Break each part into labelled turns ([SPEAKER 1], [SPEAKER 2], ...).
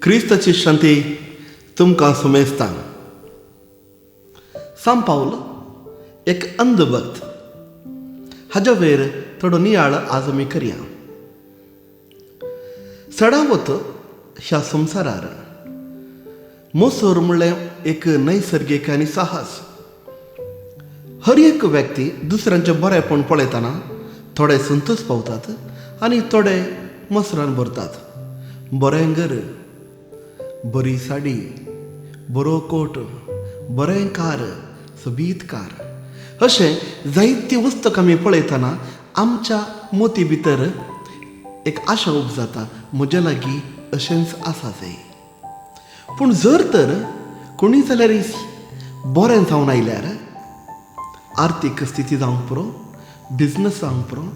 [SPEAKER 1] क्रिस्ताची शांती तुमकां सुमेस्ता. सांव पावल एक अंधभक्त हाज्या वयर थोडो नियाळ आज आमी करया. सडावत ह्या संवसारार मोसोर म्हणलें एक नैसर्गीक आनी साहस. हर एक व्यक्ती दुसऱ्यांचें बरेंपण पळयतना थोडे संतोश पावतात आनी थोडे मसरान भरतात. बरें घर, बरी साडी, बरो कोट, बरें कार, सोबीत कार अशें जायती वस्तू आमी पळयतना आमच्या मोती भितर एक आशा उपजाता, म्हज्या लागीं अशेंच आसा जाय. पूण जर तर कोणी जाल्यार बरें जावन आयल्यार आर्थीक स्थिती जावंक पुरो, बिजनस जावंक पुरो,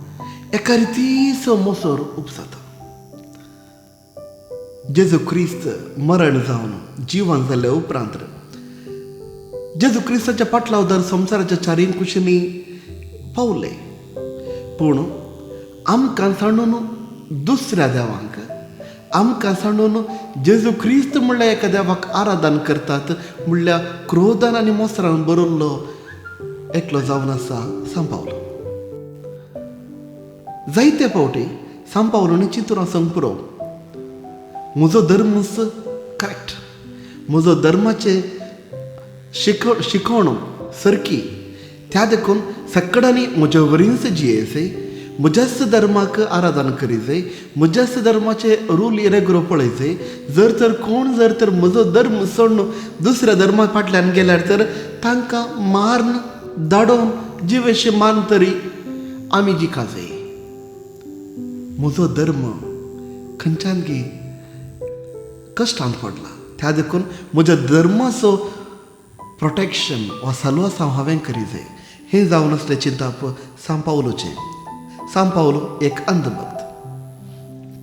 [SPEAKER 1] एका रितीचो मोसोर उपजाता. जेजू क्रिस्त मरण जावन जिवन जाल्ल्या उपरांत जेजू क्रिस्ताच्या पाटलावदार संवसाराच्या चारीय कुशींनी पावले, पूण आमकां सांडून दुसऱ्या देवांक, आमकां सांडून जेजू क्रिस्त म्हणल्यार एका देवाक आराधन करतात म्हणल्यार क्रोधान आनी मोसरान बरयल्लो एकलो जावन आसा सांव पावलो. जायते फावटी सांव पावलोनी चिंतून आसूंक पुरो, म्हजो धर्म करेक्ट, म्हजो धर्माचें शिकवण सारकी, त्या देखून सगळ्यांनी म्हज्या वरींच जियेसे, म्हज्याच धर्माक आराधन करी जाय, म्हज्याच धर्माचे रूल रेगुलो पळय जाय. जर तर कोण जर तर म्हजो धर्म सोडून दुसऱ्या धर्मा फाटल्यान गेल्यार तर तांकां मारून धाडोवन जिवेशे मान तरी आमी जिका जाय. म्हजो धर्म खंयच्यान गी कश्टान पडला, त्या देखून म्हज्या धर्माचो प्रोटेक्शन वा सालवासांव हांवें करी जाय. हें जावन आसलें चिंताप सांव पावलोचें. सांव पावलो एक अंधभक्त,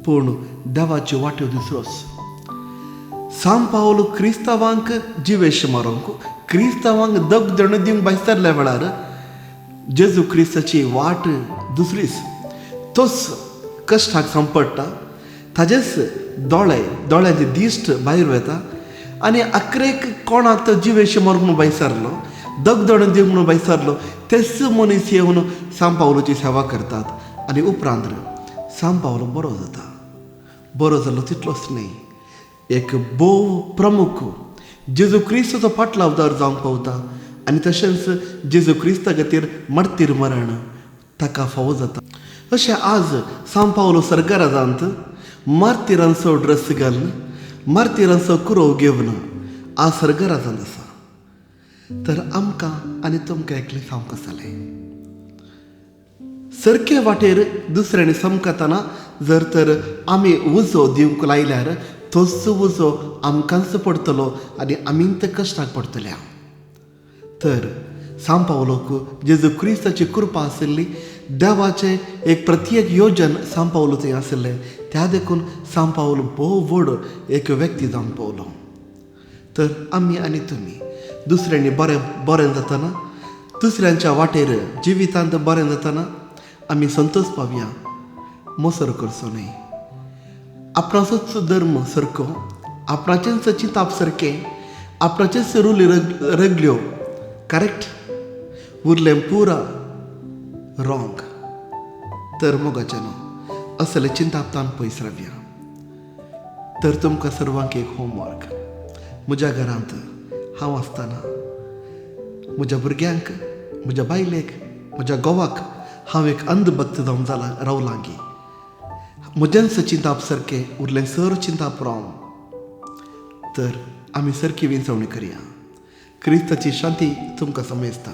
[SPEAKER 1] पूण देवाच्यो वाट्यो दुसरोच. सांव पावलो क्रिस्तांवांक जिवेश मारूंक, क्रिस्तांवांक दग देणो दिवंक भायर सरल्या वेळार जेजू क्रिस्ताची वाट दुसरीच. तोच कश्टाक सांपडटा, ताजेच दोळे दोळ्यांची दिश्ट भायर वता आनी अकरेक कोणाक तो जिवेश मारूंक म्हणून भायर सरलो, दगदण दिवंक म्हणून भायर सरलो, तेच मनीस येवन सांव पावलोची सेवा करतात आनी उपरांत सांव पावलो बरो जाता. बरो जालो तितलोच न्हय, एक भोव प्रमुख जेजू क्रिस्ताचो पाटलावदार जावंक पावता आनी तशेंच जेजू क्रिस्ता खातीर मार्तीर मरण ताका फावो जाता. अशें आज सांव पावलो सरकारांत मार्तिरांचो ड्रेस घालून, मार्तिरांचो कुरोव घेवन आज सरकारांत आसा. तर आमकां आनी तुमकां एकलें सामकें आसलें, सारके वाटेर दुसऱ्यांनी समकतना जर तर आमी उजो दिवंक लायल्यार तोच उजो आमकांच पडटलो आनी आमीच कश्टाक पडटल्या. तर सांव पावलोक जेजू क्रिस्ताची कृपा आशिल्ली, देवाचें एक प्रत्येक योजन सांव पावलो थंय आशिल्लें, त्या देखून सांव पावलो भोव व्हड एक व्यक्ती जावंक पावलो. तर आमी आनी तुमी दुसऱ्यांनी बरें बरें जातना, दुसऱ्यांच्या वाटेर जिवितांत बरें जातना आमी संतोश पावया, मोसर करचो न्हय. आपणाचोच धर्म सारको, आपणाचेंच चिंताप सारकें, आपणाचेच रुली रगल्यो करेक्ट, उरलें पुरा रॉंग. तर मोगाचें न्हू असलें चिंतापतान पयस रावया. तर तुमकां सर्वांक एक होमवर्क, म्हज्या घरांत हांव आसतना म्हज्या भुरग्यांक, म्हज्या बायलेक, म्हज्या घोवाक हांव एक अंधभक्त जावन जाला रावलां की म्हजेंच चिंताप सारकें, उरलें सर चिंताप रॉंग. तर आमी सारकी विंचवणी करया. क्रिस्ताची शांती तुमकां समजता.